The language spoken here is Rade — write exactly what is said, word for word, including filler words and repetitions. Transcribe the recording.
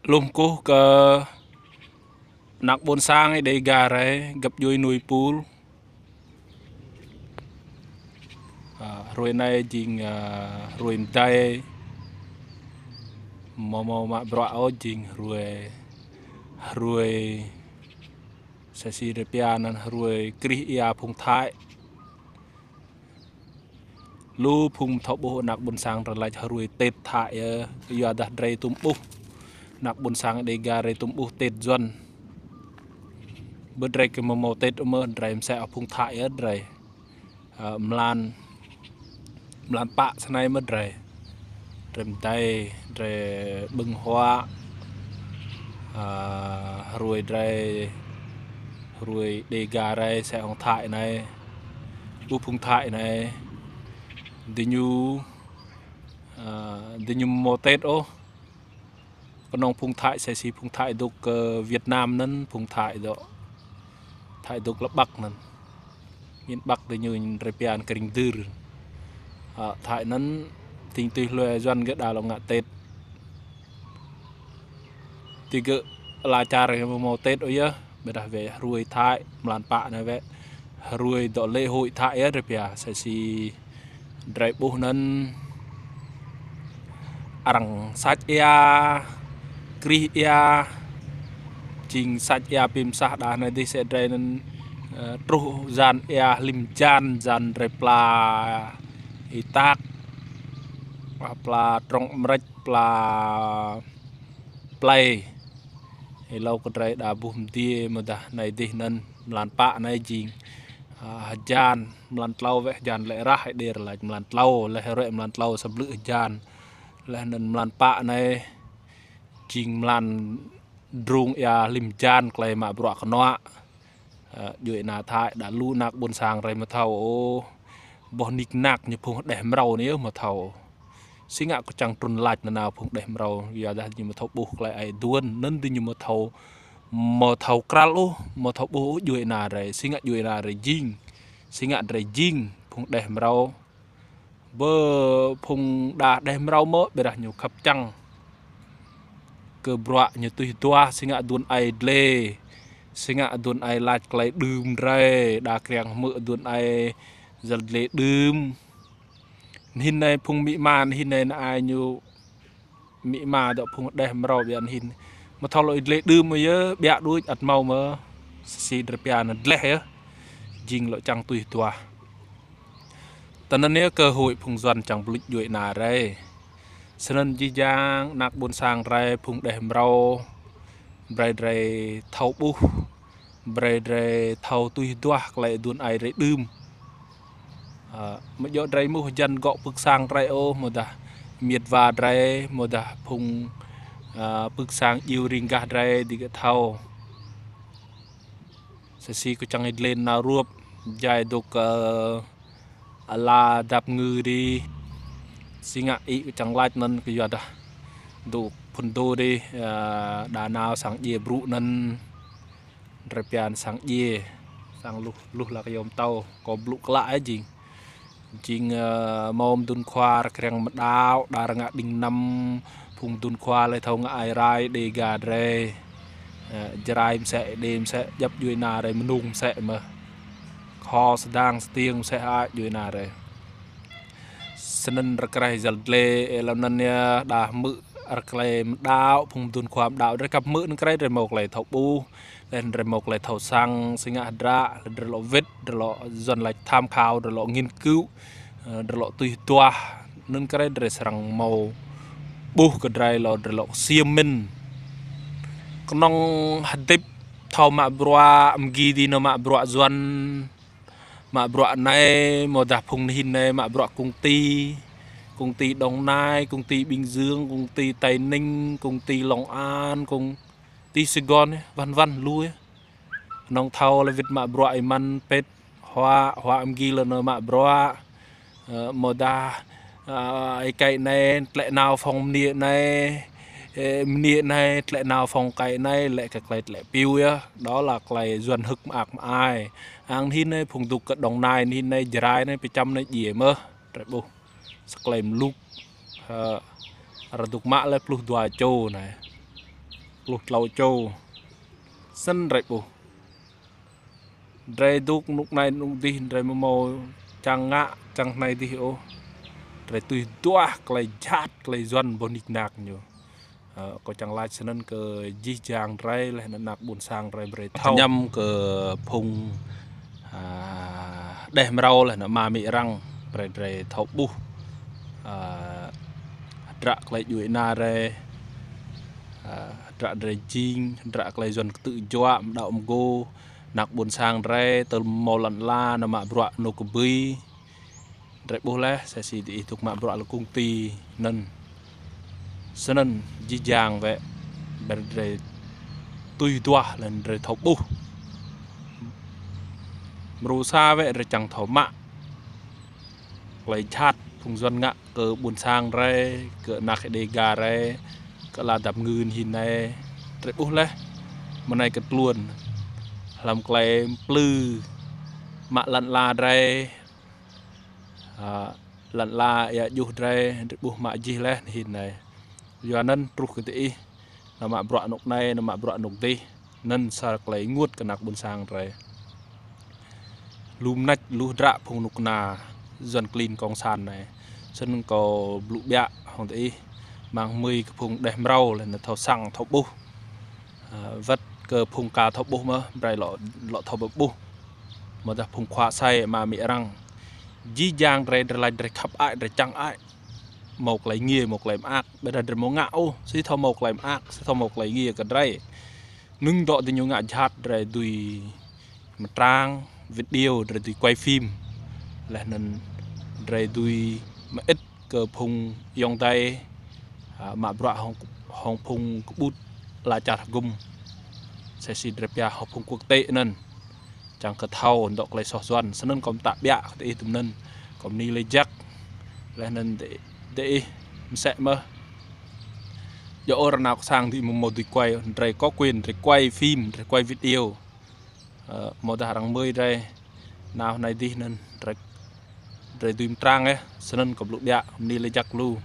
Lŏ kkuh kơ anak ƀuôn sang Êđêga drei găp djuê nuê pul. Ơ, hruê anei jing, ơ, hruê mdei. Amâo mâo mă bruă ôh, jing hruê, hruê sa si drei pia anăn hruê krih êa phung Thái. Lu phung amâo thâo ƀuh anak ƀuôn sang drei lač hruê Tết Thái yơh, kyuadah drei tuôm ƀuh anak ƀuôn sang Êđêga drei tuôm ƀuh Tết Yuăn. Ƀiădah drei kơ amâo mâo Tết ôh mơh, drei msĕ phung Thái yơh drei. Ơ, mlan, mlan pă snei mơh drei. Drei mdei, drei ƀơ̆ng huă. Ơ, hruê drei, hruê Êđêga drei msĕ hŏng Thái anei. Ƀuh phung Thái anei. Diñu, ơ, diñu amâo mâo Tết ôh. Knŏng phung Thái, sa si phung Thái dôk kơ Việt Nam anăn, phung Thái dôk, Thái dôk lŏ Bắc anăn. Miền Bắc diñu drei pia anăn krĭng dưr. Ơ, Thái anăn, tĭng tui hluê Yuăn gơ̆ đa lŏ ngă Tết. Ti gơ̆ ala čar amâo mâo Tết ôh yơh. Ƀiădah wĕ hruê Thái mlan pă anei wĕ hruê dŏ lễ hội Thái yơh drei pia, sa si drei ƀuh anăn arăng sač êa, krih êa, jing sač êa bi msah đa anei dih msĕ drei anăn, ơ, truh yan êa hlĭm yan, yan drei pla êtak, pla trŏng mrêč, pla plei. Êlâo kơ drei đa buh mdiê amâodah anei dih anăn mlan pă anei jing, ơ, hjan, mlan tlâo wĕ hjan lĕ rah, Êđê lač mlan tlâo, leh rĕ mlan tlâo sa blư̆ hjan. Leh anăn mlan pă anei jing mlan drông êa hlĭm hjan klei mă bruă knuă. Ơ, djuê ana Thái đa lu anak ƀuôn sang drei amâo thâo ôh. Boh nik nak ñu phung hđeh mrâo anei amâo thâo. Si ngă kâo čiăng trŭn lač nanao phung hđeh mrâo, kyuadah ñu amâo thâo ƀuh klei aê aduôn, anăn diñu amâo thâo, amâo thâo kral ôh, amâo thâo ƀuh ôh djuê ana drei, si ngă djuê ana drei jing, si ngă drei jing phung hđeh mrâo. Bơ phung đa hđeh mrâo mơh, ƀiădah ñu khăp čiăng kơ bruă ñu tui duah, si ngă aduôn aê dlê, si ngă aduôn aê lač klei đưm drei, đa kriăng hmư̆ aduôn aê yăl dliê đưm. Anei hĭn anei phung amĭ ama, anei hĭn anei ană ai ñu amĭ ama dŏ phung hđeh mrâo ƀiă anei hĭn. Amâo thâo lŏ êdleh đưm ôh yơh, ƀiă đuč ăt mâo mơh. Si drei pia anăn dleh yơh. Jing lŏ čiăng tui duah. Tơ anăn yơh kơ hruê phung Yuăn čiăng bi luč djuê ana drei. Snăn jih jang anak ƀuôn sang drei phung hđeh mrâo. Brei drei thâo ƀuh. Brei drei thâo tui duah klei aduôn aê drei đưm. Ơ, amâo djŏ drei êmuh hjăn gŏ pưk sang drei ôh, amâodah amiêt awa drei, amâodah phung, ơ, pưk sang djiêu riêng gah drei digơ̆ thâo. Sa si kâo čiăng êdleh nao rup, jai dôk, ơ, ala dap ngư dih. Si ngă ih kâo čiăng lač anăn kyuadah dôk phŭn dô dih, ơ, đa nao sang djiê brŭ anăn. Drei pia sang djiê, sang luh, luh lak yom tâo, kâo blŭ klă ơ jing. Jing, ơ, mâo mduôn khua rơkreng mđao, đa rơngă đĭng năm, phung mduôn khua leh thâo ngă ai rai Đêga drei. Ơ, Jrai msĕ, Êđê msĕ, djăp djuê ana drei mnông msĕ mơh. Kho sdang stiêng msĕ ai djuê ana drei. Snăn rơkreh yăl dliê, ơ, hlăm anăn yơh, đa hmư̆ rơklei mđao, phung mduôn khua mđao, drei kăp hmư̆ anăn krei, drei mâo klei thâo ƀuh. Leh anăn drei mâo klei thâo săng, si ngă hdră, leh drei lŏ wĭt, drei lŏ Yuăn lač tham khảo, drei lŏ nghiên cứu, ơ, drei lŏ tui duah, anăn krei drei srăng mâo ƀuh kơ drei lŏ, drei lŏ ksiêm mĭn. Knŏng hdĭp thâo mă bruă, mgi dih nao mă bruă Yuăn, mă bruă anei, amâodah phung anei hĭn anei, mă bruă công ty, công ty Đồng Nai, công ty Bình Dương, công ty Tây Ninh, công ty Long An, công ty Sài Gòn, vân vân, lu yơh. Knŏng thâo leh wĭt mă bruă êmăn pĭt, huă, huă mgi leh nao mă bruă, ơ, amâodah, ơ, êkei anei, tlĕ nao phòng mniê anei, ơ, mniê anei, tlĕ nao phòng êkei anei, lĕ kơ klei tlĕ piu yơh. Đó là klei Yuăn hơ̆k mơak mơai. Ang anei hĭn anei, phung dôk kơ Đồng Nai anei hĭn anei, Jrai anei, pơčăm anei djiê mơh. Drei ƀuh. Sa klei mluk. Ơ, ară dôk mă leh pluh dua čô anei. Pluh tlâo čô. Snăn drei ƀuh. Drei dôk nuk anei nuk dih, drei amâo mâo čiăng ngă, čiăng anei dih ôh. Drei tui duah klei jhat, klei yuăn boh nik nak ñu. Ơ, kâo čiăng lač snăn kơ jih jang drei leh anăn anak ƀuôn sang drei brei thâo. Kñăm kơ phung, a, hđeh mrâo leh anăn ama amĭ arăng brei drei thâo ƀuh. A, hdră klei djuê ana drei, a, hdră drei jing, hdră klei yuăn ktư̆ juă, mđăo mgô, anak ƀuôn sang drei, tơl mâo lăn ala, nao mă bruă anôk kbưi. Drei ƀuh leh, msĕ si diih dôk mă bruă lŏ công ty anăn. Snăn jih jang wĕ, brei drei tui duah leh anăn drei thâo ƀuh. Mrô sa wĕ drei čiăng thâo mă klei jhat phung yuăn ngă kơ ƀuôn sang drei, kơ anak Đêga drei, kơ ala dap kngư hin anei. Drei ƀuh leh, mnei kơ tluôn. Hlăm klei mplư mă lăn ala drei, a, lăn ala êa djuh drei, drei ƀuh mă jih leh hin anei. Yua anăn truh kơ diih, nao mă bruă anôk anei, nao mă bruă anôk dih, anăn sa klei ênguôt kơ anak ƀuôn sang drei. Lu mnêč, lu hdră phung knŭk kna, yuăn klin cộng sản anei. Snăn kâo blŭ ƀiă hŏng diih, mang hmưi kơ phung hđeh mrâo leh anăn thâo săng, thâo ƀuh. A, wăt kơ phung ka thâo ƀuh mơh, brei lŏ, lŏ thâo ƀuh. Amâodah phung khua asei ama amĭ arăng. Jih jang drei, drei lač drei khăp ai, drei čiăng ai. Mâo klei êngiê, mâo klei mơak, ƀiădah drei amâo ngă ôh, si thâo mâo klei mơak, si thâo mâo klei êngiê kơ drei. Hnơ̆ng dŏ diñu ngă jhat drei dưi mtrang video, drei dưi quay phim. Leh anăn drei dưi mơĭt kơ phung ayŏng adei, a, mă bruă hŏng, hŏng phung kƀŭt ala čar hgŭm. Msĕ si drei pia hŏng phung quốc tế anăn. Čiăng kơ thâo dŏ klei soh yuăn, snăn kâo mtă ƀiă kơ diih dŭm anăn. Kâo mni lač jăk, leh anăn di-, diih msĕ mơh. Djŏ ôh arăng nao kơ sang diih amâo mâo dưi quay, drei có quyền, drei quay phim, drei quay video. Ơ, amâodah arăng mơ̆ drei nao anei dih anăn, drei, drei dưi mtrang ôh, snăn kâo blŭ ƀiă, mni lač jăk lu.